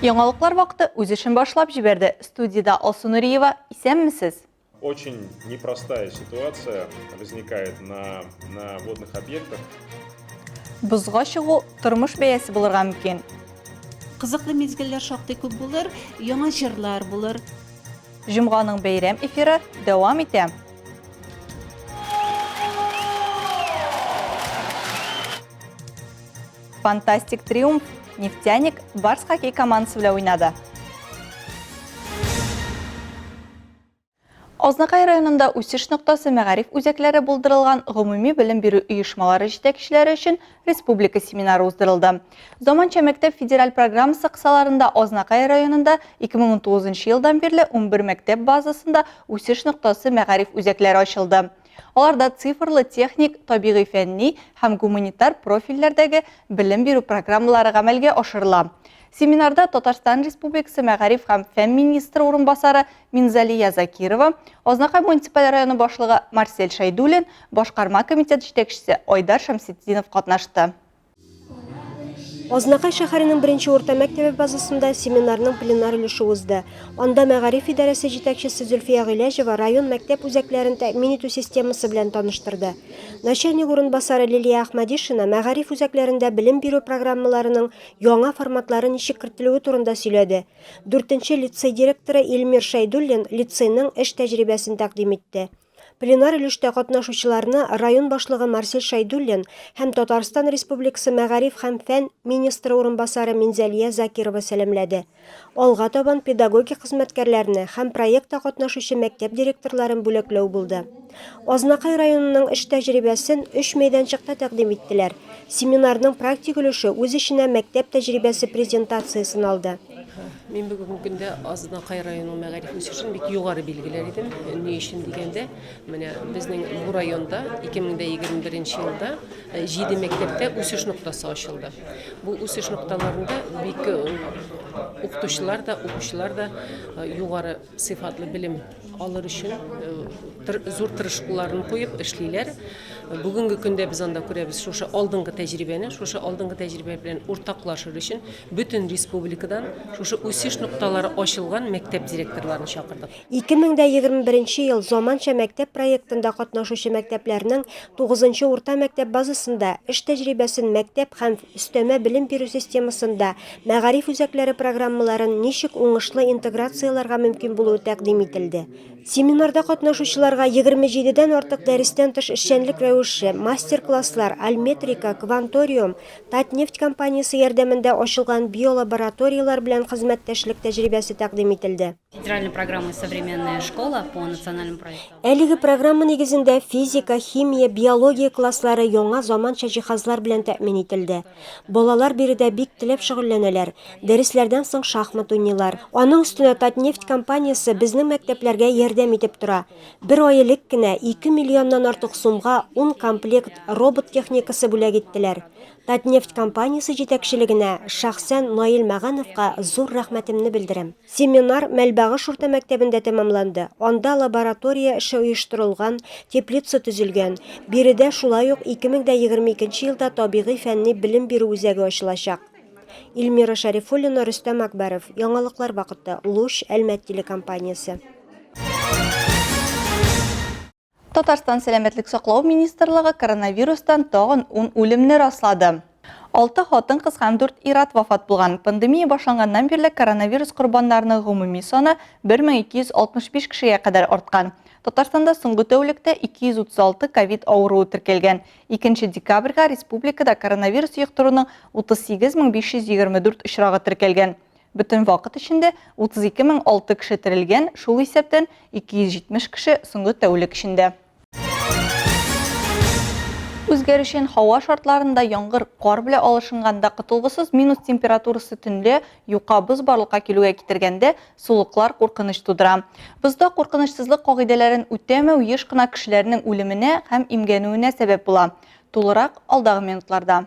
Яңалыклар вакыты үз эшен башлап җибәрде. Студиядә Алсу Нуриева. Исәнмесез! Очень непростая ситуация возникает на, на водных объектах. Бозга чыгу тормыш бәясе булырга мөмкин. Кызыклы мизгелләр шактый күп булыр, яңа җырлар булыр. Җомганың бәйрәм эфиры дәвам итә. Фантастик триумф Нефтяник Барс хоккей командасы белән уйнады. Азнакай районында үсеш ноктасы мәгариф үзәкләре булдырылган гомуми белем бирү оешмалары җитәкчеләре өчен республика семинары уздырылды. Заманча мәктәп федераль программасы кысаларында Азнакай районында 2019 елдан бирле 11 мәктәп базасында үсеш ноктасы мәгариф үзәкләре ачылды. Аларда цифрлы, техник, табигый-фәнни һәм гуманитар профильләрдәге белем бирү программалары гамәлгә ашырыла. Семинарда Татарстан Республикасы мәгариф һәм фән министры урынбасары Минзалия Закирова, Азнакай муниципаль районы башлыгы Марсель Шәйдуллин, башкарма комитет җитәкчесе Айдар Шәмсетдинов катнашты. Азнакай шәһәренең беренче урта мәктәбе базасында семинарның пленар өлеше узды. Анда мәгариф идарәсе җитәкчесе Зөлфия Гыйләҗева район мәктәп үзәкләрен тәэмин итү системасы белән таныштырды. Начальник урынбасары Лилия Әхмәдишина мәгариф үзәкләрендә белем бирү программаларының яңа форматлары ничек кертелүе турында сөйләде. Дүртенче лицей директоры Илмир Шәйдуллин лицейның эш тәҗрибәсен тәкъдим итте. Пленар өлештә катнашучыларны район башлыгы Марсель Шәйдуллин һәм Татарстан Республикасы мәгариф һәм фән министры урынбасары Минзәлия Закирова сәламләде. Алга табан педагогик хезмәткәрләрне һәм проектта катнашучы мәктәп директорларын бүләкләү булды. Азнакай районының эш тәҗрибәсен өч мәйданчыкта тәкъдим иттеләр. Семинарның практик өлеше үз эченә мәктәп тәҗрибәсе презентациясен алды. Мин бүгенге көндә Азнакай районының мәгариф үсешен бик югары билгеләр идем. Ни өчен дигәндә, менә безнең бу районда 2021 елда җиде мәктәптә үсеш ноктасы ачылды. Бу үсеш нокталарында бик укытучылар да, укучылар да югары сыйфатлы белем алыр өчен зур тырышлыкларын куеп эшлиләр. Бүгенге көндә без анда күрәбез шушы алдынгы тәҗрибәне, шушы алдынгы тәҗрибә белән уртаклашыр өчен бөтен республикадан шушы үсеш нокталары ачылган мәктәп директорларын чакырдык. 2021 ел Заманча мәктәп проектында катнашучы мәктәпләрнең тугызынчы урта мәктәп базасында эш тәҗрибәсен мәктәп һәм өстәмә белем бирү системасында мәгариф үзәкләре программаларын ничек уңышлы интеграцияләргә мөмкин булуы тәкъдим ителде. Семинарда катнашучыларга 27 дән артык дәрестән тыш эшчәнлек рәвеше, мастер-класслар, Альметрика, Кванториум, Татнефть компаниясе ярдәмендә ачылган биолабораторияләр белән хезмәттәшлек тәҗрибәсе тәкъдим ителде. Федеральной программы Современная школа по национальному проекту. Әлеге программа нигезендә физика, химия, биология класслары яңа заманча җиһазлар белән тәэмин ителде. Балалар биредә бик теләп шөгыльләнәләр, дәресләрдән соң шахмат уйныйлар. Аның өстенә Татнефть компаниясе безнең мәктәпләргә ярдәм итеп тора. Бер ай элек кенә ике миллионнан артык сумга ун комплект робот техникасы бүләк иттеләр. Татнефть компаниясе җитәкчелегенә, шәхсән Наил Мәгановка зур рәхмәтемне белдерәм. Семинар Мәлбагыш урта мәктәбендә тәмамланды. Анда лаборатория эше оештырылган, теплица төзелгән. Биредә шулай ук 2022 елда табигый-фәнни белем бирү үзәге ачылачак. Илмира Шәрифуллина, Рөстәм Әкбәров. Яңалыклар вакыты. Луч, Әлмәт телекомпаниясе. Татарстан Сәламәтлек саклау министрлыгы коронавирустан тагын 10 үлемне раслады. Алты хатын-кыз һәм дүрт ир-ат вафат булган. Пандемия башланганнан бирле коронавирус корбаннарының гомуми саны 1265 кешегә кадәр арткан. Татарстанда соңгы тәүлектә 236 ковид авыруы теркәлгән. 2 декабрьгә республикада коронавирус йоктыруның 38524 очрагы теркәлгән. Бөтен вакыт эчендә 32 006 кеше терелгән, шул исәптән 270 кеше соңгы тәүлек эчендә. Үзгәрүчән һава шартларында яңгыр, кар белән алышынганда, котылгысыз минус температурасы төнлә юка боз барлыкка килүгә китергәндә, сулыклар куркыныч тудыра. Бозда куркынычсызлык кагыйдәләрен үтәмәү еш кына кешеләрнең үлеменә һәм имгәнүенә сәбәп була. Тулырак алдагы минутларда.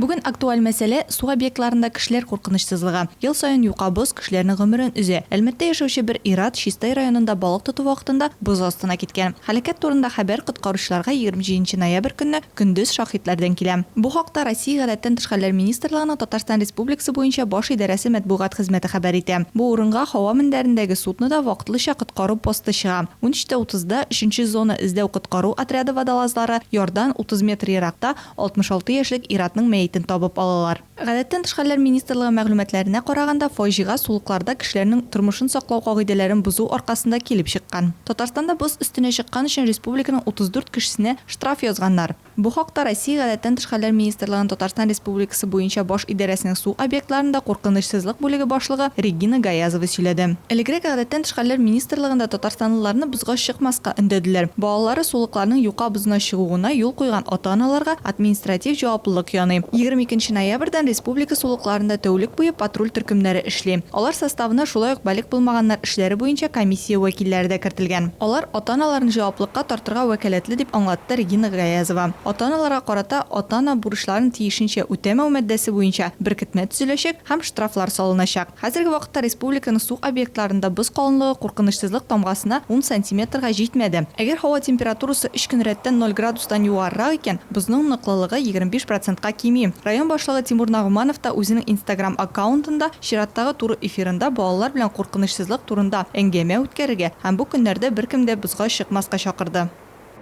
Бүген актуаль мәсьәлә, су объектларында кешеләр куркынычсызлыгы. Ел саен юка боз кешеләрнең гомерен өзә. Әлмәттә яшәүче бер ир-ат Чистай районында балык тоту вакытында боз астына киткән. Һәлакәт турында хәбәр коткаручыларга 27 нче ноябрь көнне көндез шаһитләрдән килә. Бу хакта Россия Гадәттән тыш хәлләр министрлыгының Татарстан Республикасы буенча Баш идарәсе матбугат хезмәте хәбәр итә. Бу урынга һава мендәрендәге суднода вакытлыча коткару посты чыга. 13 тә утызда өченче зона эзләү-коткару отряды водолазлары ярдан 30 метр еракта 66 яшьлек ир-атның мәетен табып алалар. Гадәттән тыш хәлләр министрлыгы мәгълүматларына караганда, фаҗига сулыкларда кешеләрнең тормышын саклау кагыйдәләрен бозу аркасында килеп чыккан. Татарстанда боз өстенә чыккан өчен республиканың 34 кешесенә штраф язганнар. Бу хакта Россия Гадәттән тыш хәлләр министрлыгының Татарстан Республикасы буенча Баш идарәсенең су объектларында куркынычсызлык бүлеге башлыгы Регина Гаязова сөйләде. Элегрәк Гадәттән тыш хәлләр министрлыгында татарстанлыларны бозга чыкмаска өндәделәр. Балалары сулыкларның юка бозына чыгуына юл куйган ата-аналарга административ җаваплылык яный. 22 нче ноябрьдән республика сулыкларында тәүлек буе патруль төркемнәре эшли. Алар составына шулай ук балигъ булмаганнар эшләре буенча комиссия вәкилләре дә кертелгән. Алар ата-аналарны җаваплыкка тартырга вәкаләтле, дип аңлатты Регина Гаязова. Ата-аналарга карата Ата-ана бурычларын тиешенчә үтәмәү маддәсе буенча беркетмә төзеләчәк һәм штрафлар салыначак. Хәзерге вакытта республиканың су объектларында боз калынлыгы куркынычсызлык тамгасына ун сантиметрга җитмәде. Әгәр һава температурасы өч көн рәттән ноль градустан югарырак икән, бозның ныклылыгы 25 процентка кими. Район башлыгы Тимур Нагуманов та үзенең Инстаграм аккаунтында чираттагы туры эфирында балалар белән куркынычсызлык турында әңгәмә үткәрергә һәм бу көннәрдә беркем дә бозга чыкмаска чакырды.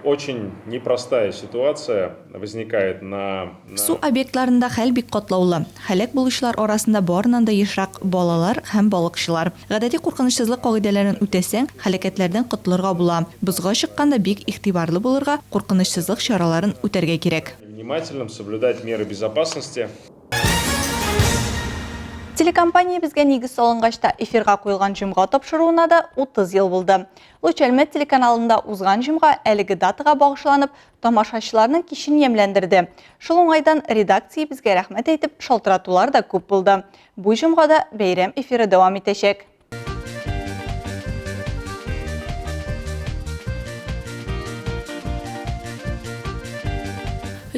Очень непростая ситуация возникает на. Су объектларында хәл бик катлаулы. Һәлак булучылар арасында барыннан да ешрак балалар һәм балыкчылар. Гадәти куркынычсызлык кагыйдәләрен үтәсәң, һәлакәтләрдән котылырга була. Бозга чыкканда бик игътибарлы булырга, куркынычсызлык чараларын үтәргә кирәк. Внимательным, соблюдать меры безопасности. Телекомпаниябезгә нигез салынгач та эфирга куелган җомга тапшыруына да 30 ел булды. Луч Әлмәт телеканалында узган җомга әлеге датага багышланып, тамашачыларның кичен ямьләндерде. Шул уңайдан редакциябезгә рәхмәт әйтеп шалтыратулар да күп булды. Бу җомгада бәйрәм эфиры дәвам итәчәк.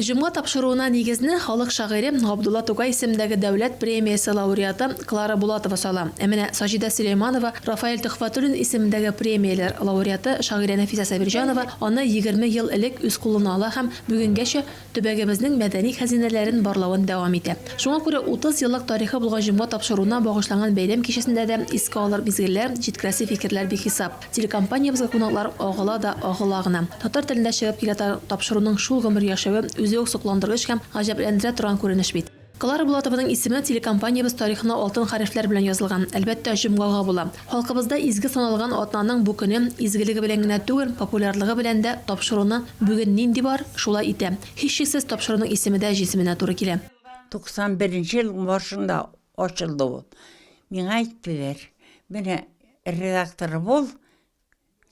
Җомга тапшыруына нигезне халык шагыйре Габдулла Тукай исемендәге дәүләт премиясе лауреаты Клара Булатова сала. Ә менә Саҗидә Сөләйманова, Рафаэль Төхфәтуллин исемендәге премияләр лауреаты шагыйрә Нәфисә Сабирҗанова аны 20 ел элек үз кулына ала һәм бүгенгәчә төбәгебезнең мәдәни хәзинәләрен барлавын дәвам итә. Шуңа күрә 30 еллык тарихы булган җомга тапшыруына багышланган бәйрәм кичәсендә дә искә алыр мизгелләр, җиткерәсе фикерләр бихисап. Телекомпаниябезгә кунаклар агыла да агыла гына. Татар телендә чыгып килә тапшыруның шул гомер яшәве үзе үк сокландыргыч һәм гаҗәпләндерә торган күренеш бит. Клара Булатованың исеме телекомпаниябез тарихына алтын хәрефләр белән язылган. Әлбәттә, җомгага була. Халкыбызда изге саналган атнаның бу көне изгелеге белән генә түгел, популярлыгы белән дә тапшыруны бүген нинди бар, шулай итә. Һичшиксез, тапшыруның исеме дә җисеменә туры килә. 91 нче елның башында ачылды ул. Миңа әйттеләр, менә редактор бул,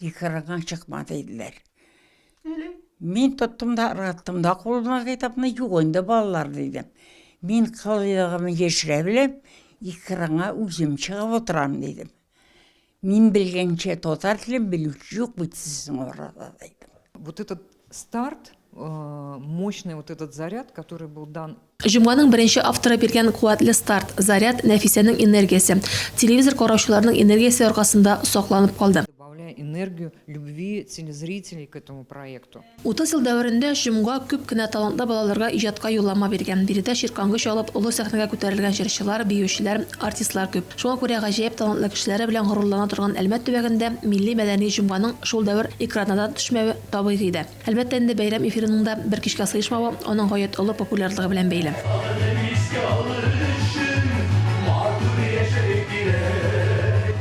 Экранга чыкма диделәр. Мин тоттым да ыргыттым да кулыма китапны, юк инде балалар дидем. Мин кылыйлыгымны яшерә беләм, экранга үзем чыгып утырам дидем. Мин белгәнчә татар телен белүче юк бит сезнең арада дидем. Вот этот старт, э, мощный вот этот заряд, который был дан Җомганың беренче авторы биргән куәтле старт, заряд, Нәфисәнең энергиясе, телевизор караучыларның энергиясе аркасында сакланып калды. Добавляя энергию любви телезрителей к этому проекту. 30 ел дәверендә Җомга күп кенә талантлы балаларга иҗатка юллама биргән. Биредә чиркангыч алып, олы сәхнәгә күтәрелгән җырчылар, биючеләр, артистлар күп. Шуңа күрә гаҗәеп талантлы кешеләре белән горурлана торган Әлмәт төбәгендә милли-мәдәни Җомганың шул дәвер экраннарда төшмәве табигый дә. Әлбәттә инде, бәйрәм эфирының да бер кичкә сыешмавы аның гаять олы популярлыгы белән бәйле.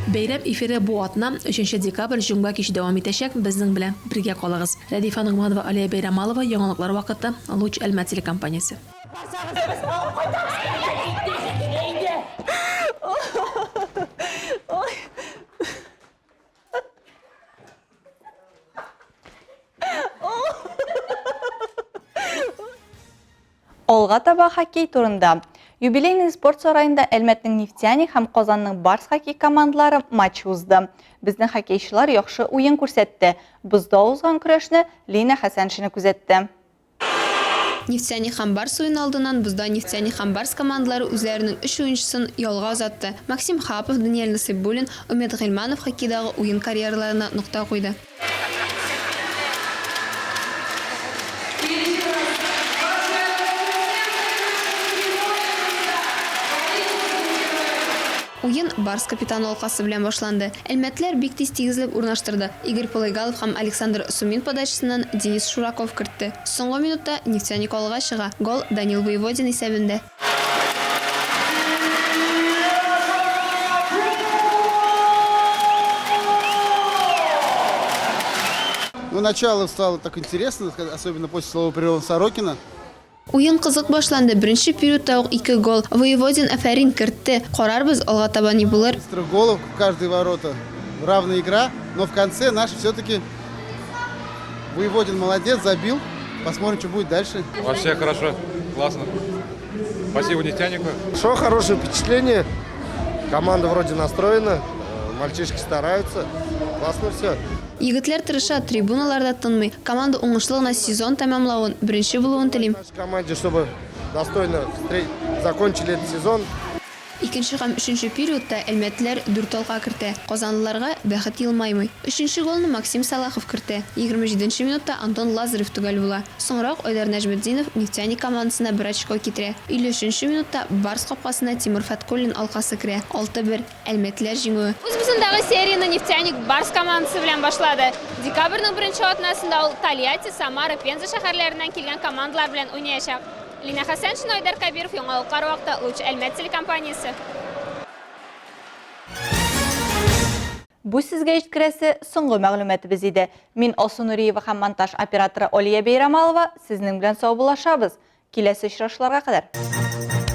Бәйрәм эфиры бу атна, өченче декабрь, җомга кич дәвам итәчәк, безнең белән бергә калыгыз. Рәдифә Ногманова, Алия Бәйрәмалова, Яңалыклар вакыты, Луч Әлмәт телекомпаниясе. Алга таба хоккей турында. Юбилейный спорт сараенда Әлмәтнең Нефтяник һәм Казанның Барс хоккей командалары матч узды. Безнең хоккейчылар яхшы уен күрсәтте. Бозда узган көрәшне Лина Хәсәншина күзәтте. Нефтяник һәм Барс уены алдыннан бозда Нефтяник һәм Барс командалары үзләренең өч уенчысын ялга озатты. Максим Хапов, Даниэль Насыйбуллин, Өмет Гыйльманов хоккейдагы уен карьераларына нокта куйды. Уен Барс капитаны алкасы белән башланды. Әлмәтлеләр бик тиз тигезлек урнаштырды. Игорь Полыгалов һәм Александр Сумин подачасыннан Денис Шураков кертте. Соңгы минутта Нефтяник алга чыга, гол Данил Воеводин исәбендә. Ну, начало стало так интересно, особенно после слова перерыва Сорокина. Уен кызык башланды, беренче периодта ук ике гол. Воеводин афәрин, кертте. Карарбыз, алга таба ни булыр. Быстрых голов в каждые ворота. Равная игра, но в конце наш все-таки Воеводин молодец, забил. Посмотрим, что будет дальше. Вообще хорошо, классно. Спасибо нефтянику. Хорошо, хорошее впечатление. Команда вроде настроена, мальчишки стараются. Классно все. Егетләр тырыша, трибуналар да тынмый. Команда уңышлы гына сезон тәмамлавын, беренче булуын телим. Команде, чтобы достойно закончили этот сезон. Икенче һәм өченче периодта әлмәтлеләр дүрт алка кертә. Казанлыларга бәхет елмаймый. Өченче голны Максим Сәлахов кертә. 27 нче минутта Антон Лазарев төгәл була. Соңрак Айдар Нәҗметдинов Нефтяник командасына бер очко китерә. 53 нче минутта Барс капкасына Тимур Фәткуллин алкасы керә. 6, 1. Әлмәтлеләр җиңүе. Үз бозындагы серияне Нефтяник Барс командасы белән башлады. Декабрьнең беренче атнасында ул Тольятти, Самара, Пенза шәһәрләреннән килгән командалар белән уйнаячак. Лина Хәсәншина, Айдар Кәбиров, Яңалыклар вакыты, Луч Әлмәт телекомпаниясе. Бу сезгә җиткерәсе соңгы мәгълүматыбыз иде. Мин Алсу Нуриева һәм монтаж операторы Алия Бәйрамалова сезнең белән саубуллашабыз. Киләсе очрашуларга кадәр!